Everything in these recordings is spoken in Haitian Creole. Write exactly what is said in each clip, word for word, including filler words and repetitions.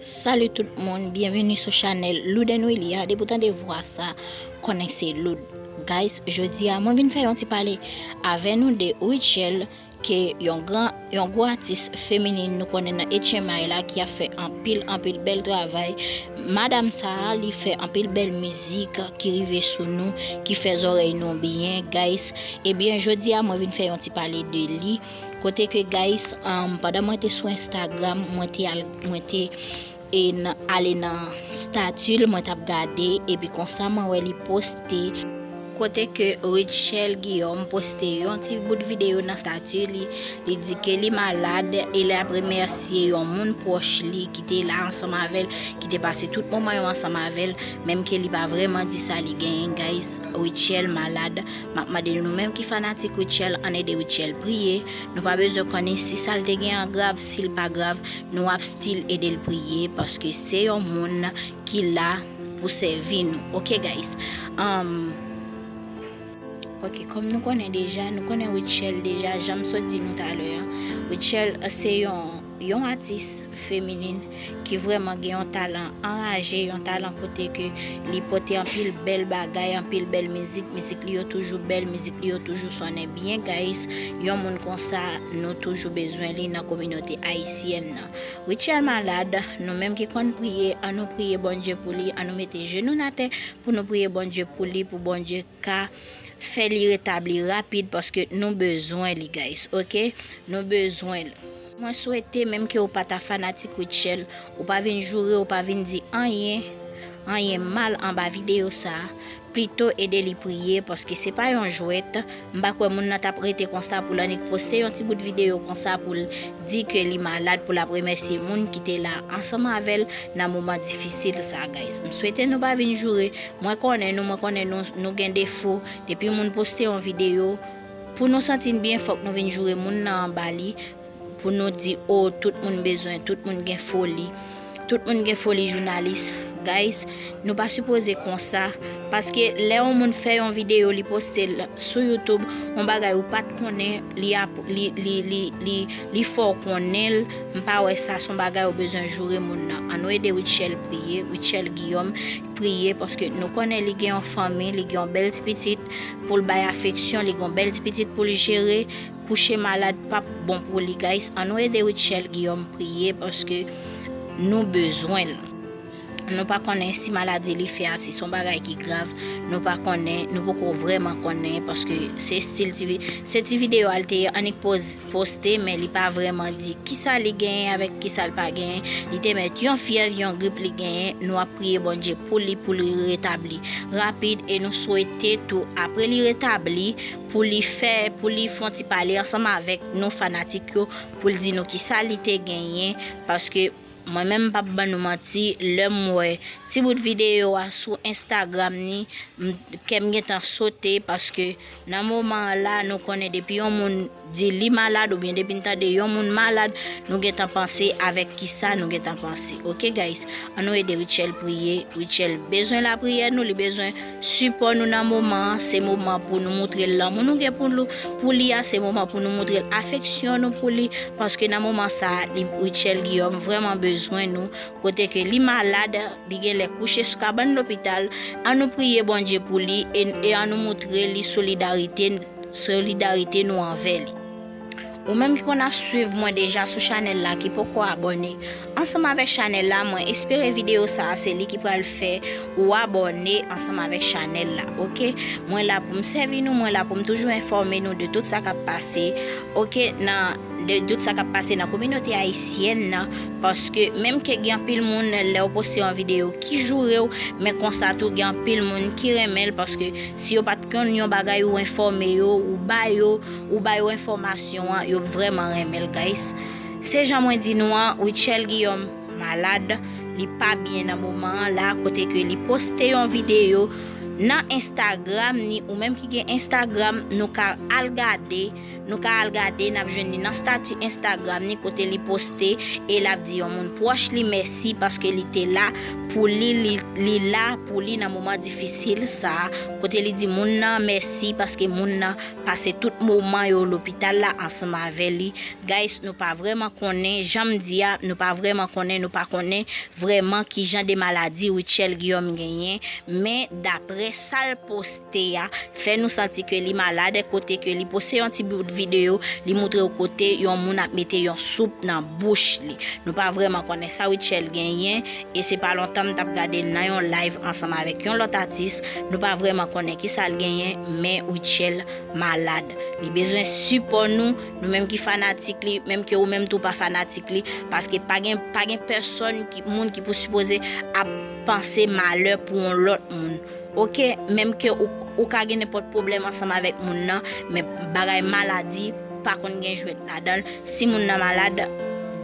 Salut tout moun, byenveni sou chanèl Loud and Willy a. Depi w tande vwa sa, konnen se Loud. Guys, jodi a mwen vin fè yon ti pale avè nou de Rutshelle, ke yon gran, yon gwo atis feminin nou konnen nan H M I la, ki ap fè anpil, anpil bèl travay. Madanm sa a, li fè anpil bèl mizik ki rive sou nou, ki fè zòrèy nou byen, guys. Ebyen, jodi a mwen vin fè yon ti pale de li. Kote ke, guys, um, pandan mwen te sou Instagram, mwen te al, mwen te e nan, ale nan stati l, mwen t ap gade, epi konsa mwen wè li poste. Kote ke Rutshelle Guillaume poste yon ti bout videyo nan stati li, li di ke li malad, e l ap remèsye yon moun pwòch li ki te la ansanm avè l, ki te pase tout moman yo ansanm avè l, menm ke li pa vrèman di sa li genyen, guys. Rutshelle malad. M ap mande nou menm ki fanatik Rutshelle, ann ede Rutshelle priye. Nou pa bezwen konnen si sa l te gen an grav, si l pa grav, nou ap still ede l priye, paske se yon moun ki la pou sèvi nou. Ok, guys. Um, ok, kòm nou konnen deja, nou konnen Rutshelle deja, jan m sot di nou talè a. Rutshelle, se yon, yon atis feminin ki vrèman gen yon talan anraje, yon talan kote ke li pote anpil bèl bagay, anpil bèl mizik. Mizik li yo toujou bèl, mizik li yo toujou sonnen byen, guys. Yon moun konsa, nou toujou bezwen li nan kominote ayisyèn nan. Rutshelle malad, nou menm ki konn priye, ann nou priye Bondye pou li, ann nou mete jenou n atè pou nou priye Bondye pou li, pou Bondye ka fè li retabli rapid, paske nou bezwen li, guys, ok? Nou bezwen l. Mwen swete, menm ke ou pa ta fanatik Rutshelle, ou pa vin joure, ou pa vin di anyen, anyen mal anba videyo sa a. Plito ede li priye, paske se pa yon jwèt. M pa kwè moun nan t ap rete konsa pou l annik poste yon ti bout videyo konsa pou l di ke li malad, pou l ap remèsye moun ki te la ansanm avè l nan moman difisil sa, guys. M swete nou pa vin joure. Mwen konnen nou, mwen konnen nou, nou gen defo. Depi moun poste yon videyo, pou nou santi n byen, fòk nou vin joure moun nan anba li, pou nou di, "O, tout moun bezwen, tout moun gen foli." Tout moun gen foli jounalis. Guys, nou pa sipoze konsa. Paske lè yon moun fè yon videyo, li poste l sou YouTube, yon bagay ou pa t konnen, li ap, li, li, li, li, li fè w konnen l, m pa wè sa s on bagay ou bezwen joure moun nan. Ann nou ede Rutshelle priye, Rutshelle Guillaume priye, paske nou konnen li gen yon fanmi, li gen yon bèl ti pitit pou l bay afeksyon, li gen yon bèl ti pitit pou l jere. Kouche malad p ap bon pou li, guys. Ann nou ede Rutshelle Guillaume priye, paske nou bezwen l. Nou pa konnen si maladi li fè a, si s on bagay ki grav, nou pa konnen, nou poko vrèman konnen, paske se stil ti vi-, se ti videyo a l te annik poz-, poste, men li pa vrèman di kisa li genyen avèk kisa l pa genyen. Li te mèt yon fyèv, yon grip li genyen. Nou ap priye Bondye pou li, pou li retabli rapid, e nou swete tou, apre li retabli, pou li fè, pou li fè yon ti pale ansanm avèk nou fanatik yo, pou l di nou kisa li te genyen, paske mwen menm m p ap ban nou manti, lè m wè ti bout videyo a sou Instagram ni, m, kè m gentan sote, paske nan moman an la, nou konnen depi yon moun di li malad, oubyen depi n tande yon moun malad, nou gentan panse avèk kisa nou gentan panse. Ok, guys? Ann nou ede Rutshelle priye. Rutshelle bezwen lapriyè nou, li bezwen sipò nou nan moman an. Se moman pou nou moutre l lanmou nou gen pou, pou li a. Se moman pou nou moutre l afeksyon nou pou li. Paske nan moman sa a, li, Rutshelle Guillaume vrèman bezwen nou. Kote ke li malad, li genlè kouche sou kabann lopital. Ann nou priye Bondye pou li e, e ann nou moutre li solidarite, solidarite nou anvè li. Ou menm ki konn ap swiv mwen deja sou chanèl la, ki poko abòne, ansanm avèk chanèl la, mwen espere videyo sa a se li ki pral fè ou abòne ansanm avèk chanèl la, ok? Mwen la pou m sèvi nou, mwen la pou m toujou enfòme nou de tout sa k ap pase, ok? Nan, de tout sa k ap pase nan kominote ayisyèn nan, paske menm ke gen anpil moun, lè w poste yon videyo ki joure w, men konsa tou gen anpil moun ki renmen l, paske si yo pa t konn yon bagay, ou enfòme yo, ou ba yo, ou ba yo enfòmasyon an, yo vrèman renmen l, guys. Se jan mwen di nou an, Rutshelle Guillaume malad, li pa byen nan moman an la, kote ke li poste yon videyo nan Instagram ni, ou menm ki gen Instagram, nou ka al gade, nou ka al gade, n ap jwenn li nan stati Instagram ni, kote li poste e l ap di yon moun pwòch li mèsi paske li te la pou li, li, li la pou li nan moman difisil sa a, kote li di moun nan mèsi paske moun nan pase tout moman yo lopital la ansanm avè li. Guys, nou pa vrèman konnen, jan m di a, nou pa vrèman konnen, nou pa konnen vrèman ki jan de maladi Rutshelle Guillaume genyen, men daprè sa l poste a, fè nou santi ke li malad, kote ke li poste yon ti bout videyo, li moutre w kote yon moun ap mete yon soup nan bouch li. Nou pa vrèman konnen sa Rutshelle genyen, e se pa lontan m t ap gade l nan yon live ansanm avèk yon lòt atis. Nou pa vrèman konnen ki sa l genyen, men Rutshelle malad. Li bezwen sipò nou, nou menm ki fanatik li, menm ke ou menm tou pa fanatik li, paske pa gen, pa gen pèsòn ki, moun ki pou sipoze ap panse malè pou yon lòt moun. Oke, menm ke ou, ou ka gen nenpòt pwoblèm ansanm avèk moun nan, men bagay maladi pa konn gen jwèt ladan l. Si moun nan malad,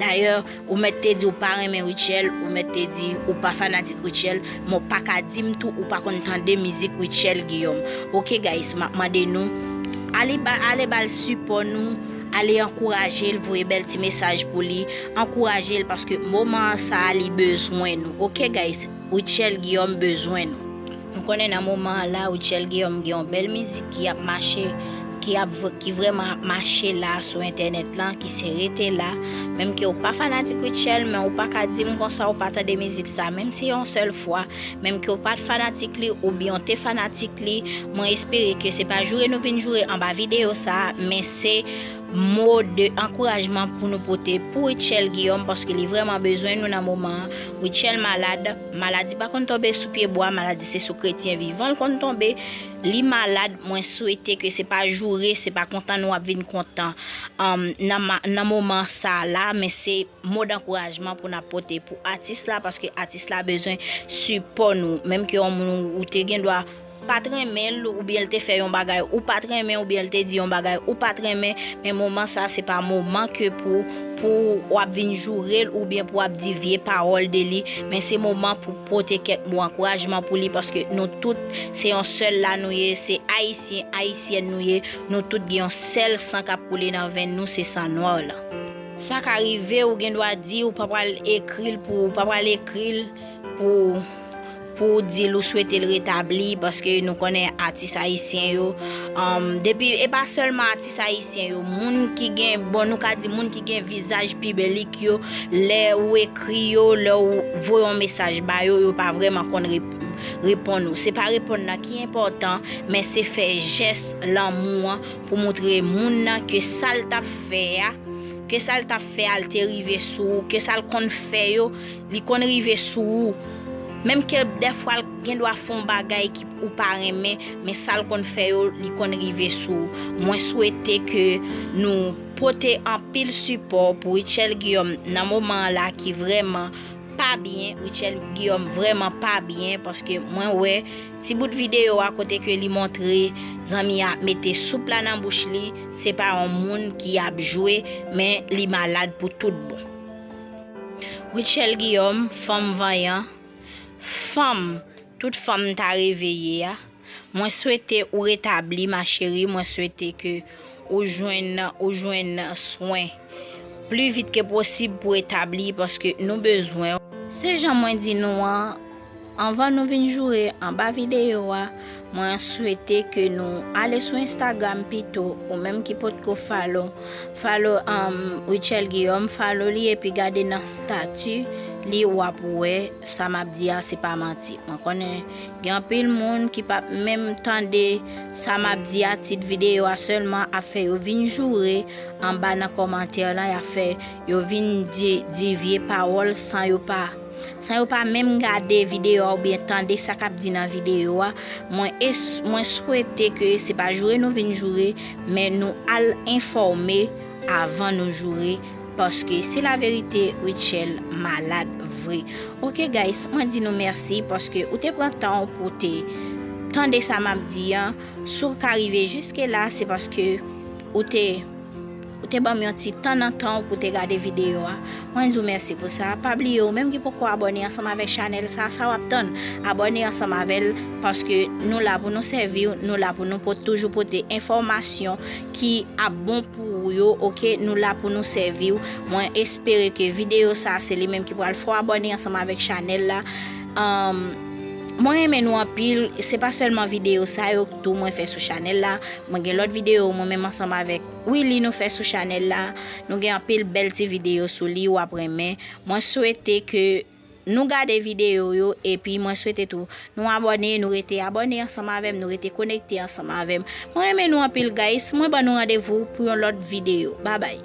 dayè, ou mèt te di ou pa renmen Rutshelle, ou mèt te di ou pa fanatik Rutshelle, men w pa ka di m tou ou pa konn tande mizik Rutshelle Guillaume. Oke, guys, m ap mande nou, ale ba, ale ba l sipò nou, ale ankouraje l, voye bèl ti mesaj pou li, ankouraje l paske moman sa a li bezwen nou. Oke, guys, Rutshelle Guillaume bezwen nou. Nou konnen nan moman an la, Rutshelle Guillaume gen yon bèl mizik ki ap mache, ki ap v-, ki vrèman ap mache la sou entènèt lan, ki se Rete La. Menm ke ou pa fanatik Rutshelle, men ou pa ka di m konsa ou pa tande mizik sa, menm si yon sèl fwa. Menm ke ou pa t fanatik li, oubyen ou te fanatik li, mwen espere ke se pa joure nou vin joure anba videyo sa, men se mo de ankourajman pou nou pote pou Rutshelle Guillaume, paske li vrèman bezwen nou nan moman an. Rutshelle malad, maladi pa konn tonbe sou pye bwa, maladi se sou kretyen vivan l konn tonbe. Li malad, mwen swete ke se pa joure, se pa kontan nou ap vin kontan, um, nan ma-, nan moman sa la, men se mo dankourajman pou n ap pote pou atis la, paske atis la bezwen sipò nou. Menm ke yon moun ou te gen dwa pa t renmen l, oubyen l te fè yon bagay ou pa t renmen, oubyen l te di yon bagay ou pa t renmen, men moman sa se pa moman ke pou, pou w ap vin joure l oubyen pou w ap di vye pawòl de li, men se moman pou pote kèk mo ankourajman pou li, paske nou tout se yon sèl la nou ye, se Ayisyen, Ayisyèn nou ye, nou tout gen yon sèl san k ap koule nan venn nou, se san nwè lan. Sa ka rive, ou gen dwa di ou pa pral ekri l pou, ou pa pral ekri l pou, pou w di l ou swete l retabli, paske nou konnen atis ayisyen yo, um, depi, e pa sèlman atis ayisyen yo, moun ki gen, bon, nou ka di moun ki gen vizaj piblik yo, lè ou ekri yo, lè ou voye yon mesaj ba yo, yo pa vrèman konn rep-, reponn ou. Se pa reponn nan ki enpòtan, men se fè jès lanmou an pou moutre moun nan ke sa l t ap fè a, ke sa l t ap fè a, l te rive sou ou, ke sa l konn fè yo, li konn rive sou ou. Menm ke dèfwa l gen dwa fè yon bagay ki ou pa renmen, men sa l konn fè yo, li konn rive sou ou. Mwen swete ke nou pote anpil sipò pou Rutshelle Guillaume nan moman an la ki vrèman pa byen, Rutshelle Guillaume vrèman pa byen, paske mwen wè ti bout videyo a kote ke li montre zanmi a mete soup la nan bouch li, se pa yon moun ki ap jwe, men li malad pou tout bon. Rutshelle Guillaume, fanm vanyan, fanm tout fanm ta reve ye a, mwen swete ou retabli, ma chérie, mwen swete ke ou jwenn, ou jwenn swen pli vit ke posib pou etabli, paske nou bezwen w. Se jan mwen di nou an, anvan nou vin joure anba videyo a, mwen swete ke nou ale sou Instagram pito, ou menm ki potko follow, follow, um, Rutshelle Guillaume, follow li epi gade nan stati li, w ap wè sa m ap di a, se pa manti. Mwen konnen gen anpil moun ki p ap menm tande sa m ap di a, tit videyo a sèlman ap fè yo vin joure anba nan kòmantè lan, y ap fè yo vin di, di vye pawòl san yo pa, san yo pa menm gade videyo a oubyen tande sa k ap di nan videyo a. Mwen es-, mwen swete ke se pa joure nou vin joure, men nou al enfòme avan nou joure, paske se laverite, Rutshelle malad vre. Oke, guys, mwen di nou mèsi paske ou te pran tan w pou te tande sa m ap di an. Si w ka rive jiske la, se paske ou te, te ban m yon ti tan nan tan w pou te gade videyo a. Mwen di w mèsi pou sa. Pa bliye, ou menm ki poko abòne ansanm avèk chanèl sa, sa w ap tann? Abòne ansanm avè l, paske nou la pou nou sèvi w, nou la pou nou pot-, toujou pote enfòmasyon ki ap bon pou ou yo, oke? Nou la pou nou sèvi w. Mwen espere ke videyo sa, se li menm ki pral fè w abòne ansanm avèk chanèl la. Anm, mwen renmen nou anpil. Se pa sèlman videyo sa yo tou mwen fè sou chanèl la. Mwen gen lòt videyo mwen menm ansanm avèk Willy nou fè sou chanèl la. Nou gen anpil bèl ti videyo sou li, w ap renmen. Mwen swete ke nou gade videyo yo, epi mwen swete tou nou abòne, nou rete abòne ansanm avè m, nou rete konekte ansanm avè m. Mwen renmen nou anpil, guys. Mwen ban nou randevou pou yon lòt videyo. Babay.